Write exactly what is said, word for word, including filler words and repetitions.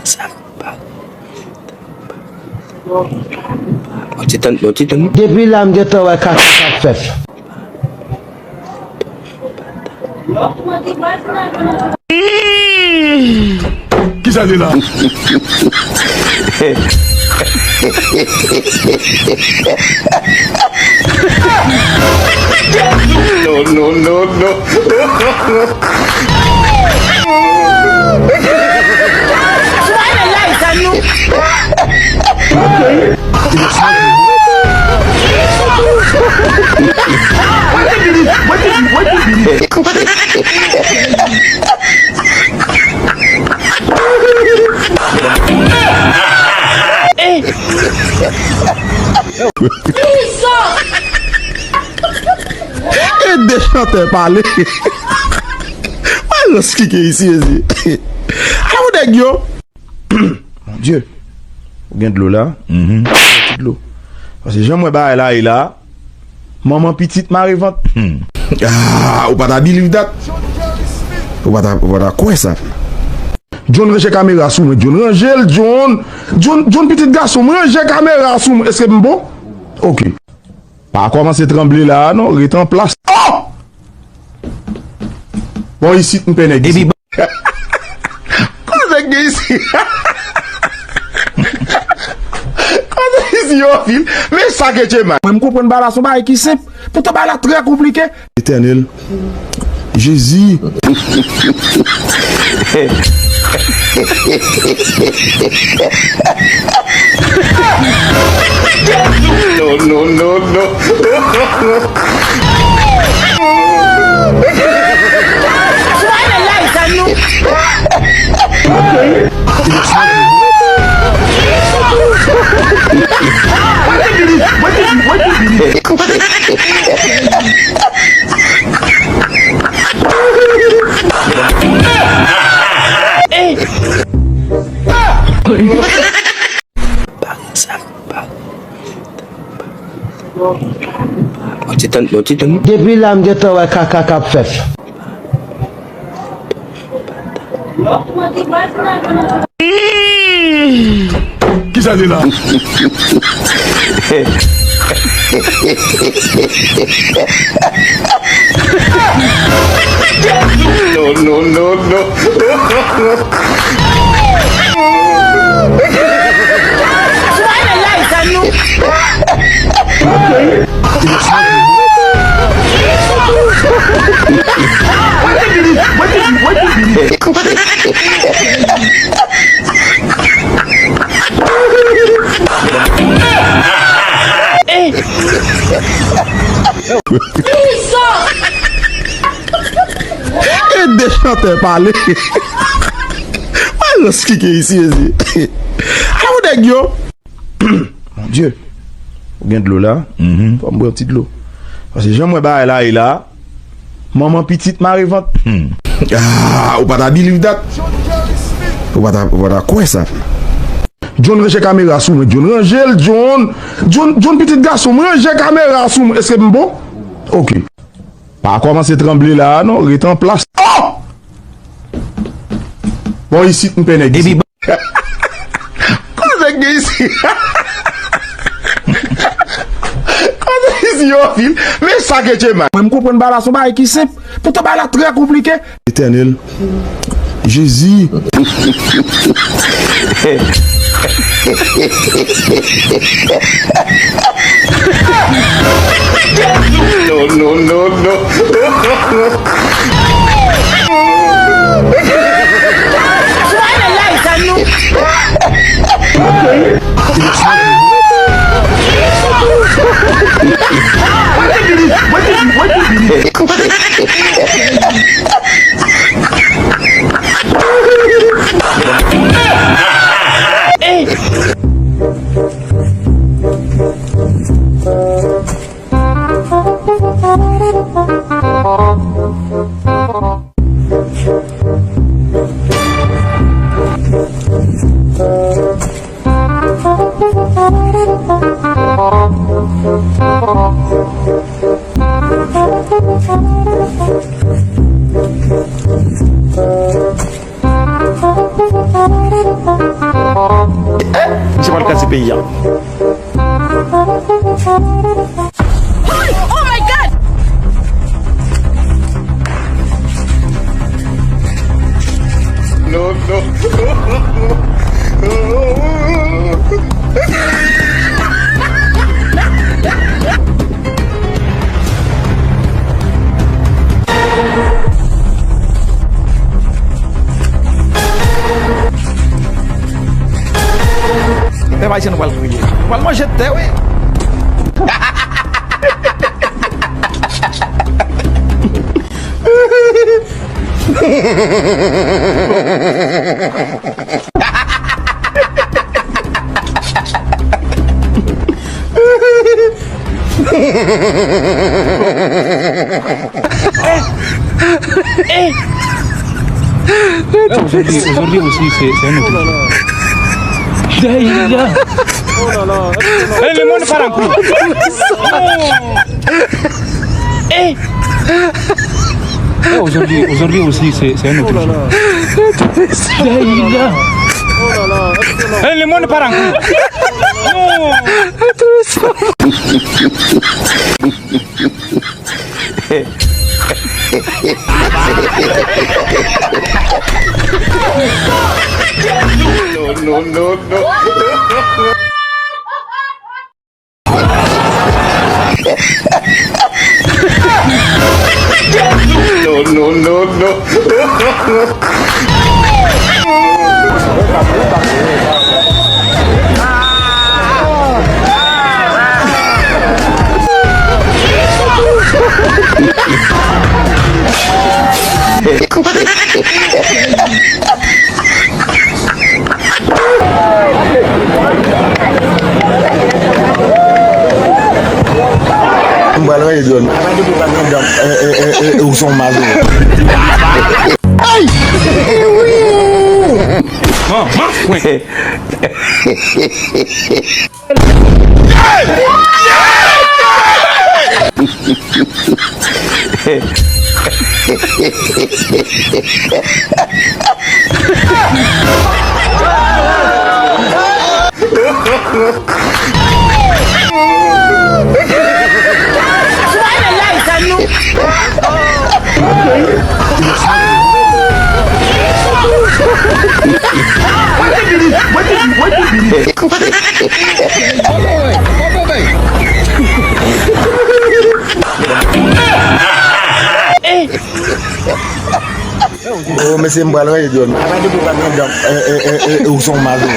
Sa pa. Yon ti tann, yon ti tann. Depi la m gentan wè kaka k ap fèt. Kisa se la? No, no, no, no. E de chantè pale. Wè rans ki gen isi, mezi. Ala pou nèg yo. Mon Dieu. Ou gen dlo la? Mhm. Ti dlo. Paske jan mwen bagay la ye la, manman pitit mare vant. Hmm. Ah, ou pa ta believe that? Ou pa ta, ou pa ta kwè sa? John, ranje kamera sou mwen. John, ranje l, John. John, John, pitit gason m, ranje kamera sou mwen. Èske m bon? Ok. Pa kòmanse tranble la a non, ret an plas. Oh! Bon, isit m pè nèg isit. Kote nèg gen isi? Kote isi yo fil? Men sa ke Djemal. Mwen m konprann bagay la se yon bagay ki senp. Poutan bagay la trè konplike. Etènèl. Jezi. No, no, no, no. Yon ti tann, yon ti tann. Depi la m gentan wè kaka k ap fèt. Kisa se la? No, no, no, no. E de chantè pale. Wè rans ki gen isi, mezi. Ala pou nèg yo. Mon Dieu. Ou gen dlo la? Mhm. Fò m bwè yon ti dlo. Paske jan mwen bagay la ye la, manman pitit mare vant. Hmm. Ah, ou pa ta believe that? Ou pa ta, ou pa ta kwè sa? John, ranje kamera sou mwen. John, ranje l, John. John, John, pitit gason m, ranje kamera sou mwen. Èske m bon? Ok. Pa kòmanse tranble la a non, ret an plas. Oh! Bon, isit m pè nèg isit. Kote nèg gen isi? Kote isi yo fil? Men sa ke Djemal. Mwen m konprann bagay la se yon bagay ki senp. Poutan bagay la trè konplike. Etènèl. Jezi. No, no, no, no. Eh, misye pral kraze peyi a. Oh my God! No, no. Pèp ayisyen, nou pral kriye. Nou pral manje tè, wi. Eh, ozodri, ozodri osi, se, se yon otojour. Dèyè. Eh, le monde part en couille. Eh. Eh, ozodri, ozodri osi, se, se yon otojour. Dèyè. Eh, le monde part en couille. Non. No, no, no, no. No, no, no, no. M pral rayi John. Apa depi pa gen dam, eh, eh, eh, eh, eh, ou son mazo. Ay! Manman fwen. Oh, mesye, m pral rayi John. Apa depi pa gen dam, eh, eh, eh, eh, ou son mazo.